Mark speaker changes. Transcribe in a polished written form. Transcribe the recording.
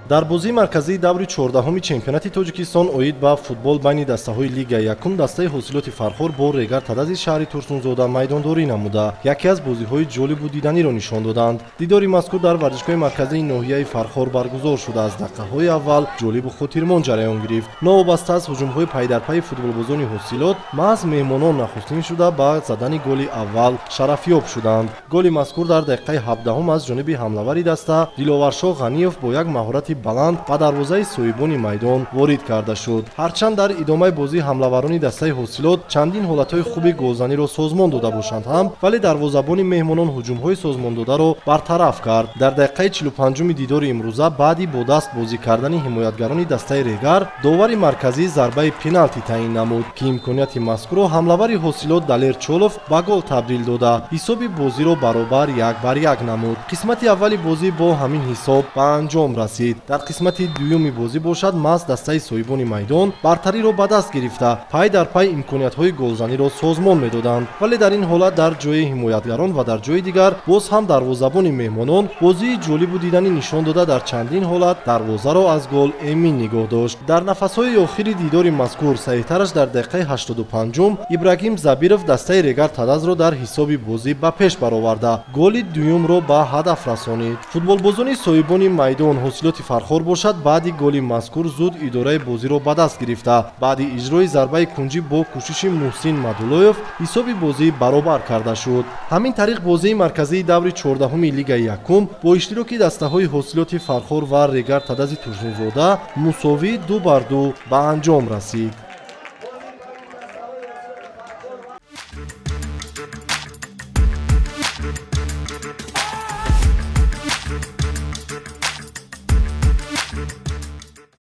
Speaker 1: Дар бозии марказии даври 14-уми чемпионати Тоҷикистон оид ба футбол байни дастаҳои лигаи якум, дастаи Ҳосилоти Фархор бо Регар Тадази шаҳри Турсунзода майдондорӣ намуда, яке аз бозиҳои ҷолибу диданиро нишон доданд. Дидори мазкур дар варзишгоҳи марказии ноҳияи Фархор баргузор шуда, аз дақиқаҳои аввал ҷолибу хотирмон ҷараён гирифт. Новобаста аз ҳуҷумҳои пайдарпайи футболбозони Ҳосилот, маҳз меҳмонон нахустин шуда ба задани голи аввал шарафёб шуданд. Голи мазкур дар дақиқаи 17-ум аз ҷониби ҳамлавари даста Диловаршоҳ Ғаниев бо як маҳорати баланд ба дарвозаи соҳибони майдон ворид карда шуд. Ҳарчанд дар идомаи бозӣ ҳамлаварони дастаи Ҳосилот чандин ҳолатҳои хуби голзаниро созмон дода бошанд ҳам, вале дарвозабони меҳмонон ҳуҷумҳои созмондодаро бартараф кард. Дар дақиқаи 45-уми дидори имрӯза, баъди бо даст бозӣ кардани ҳимоятгарони дастаи Регар, довари марказӣ зарбаи пеналти таъин намуд, ки имконияти мазкурро ҳамлавари Ҳосилот Далер Чолов ба гол табдил дода, ҳисоби бозиро баробар 1 бар 1 намуд. Қисмати аввали бозӣ бо ҳамин ҳисоб ба анҷом расид. Дар қисмати дуюми бозӣ бошад, маҳз дастаи соҳибони майдон бартариро ба даст гирифта, пай дар пай имкониятҳои голзаниро созмон медоданд, вале дар ин ҳолат дар ҷои ҳимоятгарон ва дар ҷои дигар боз ҳам дарвозабони меҳмонон бозии ҷолибу диданӣ нишон дода, дар чандин ҳолат дарвозаро аз гол эмин нигоҳ дошт. Дар нафасҳои охири дидори мазкур, саҳиҳтараш дар дақиқаи 85-ум, Ибрагим Забиров дастаи Регар Тадазро дар ҳисоби бозӣ ба пеш бароварда, голи дуюмро ба ҳадаф расонид. Футболбозони соҳибони майдон Ҳосилоти Фархор бошад, баъди голи мазкур зуд идораи бозиро ба даст гирифта, баъди иҷрои зарбаи кунҷӣ бо кӯшиши Муҳсин Мадуллоев ҳисоби бозӣ баробар карда шуд. Ҳамин тариқ, бозии марказии даври 14-уми лигаи якум бо иштироки дастаҳои Ҳосилоти Фархор ва Регар Тадази Турсунзода мусовӣ 2 бар 2 ба анҷом расид.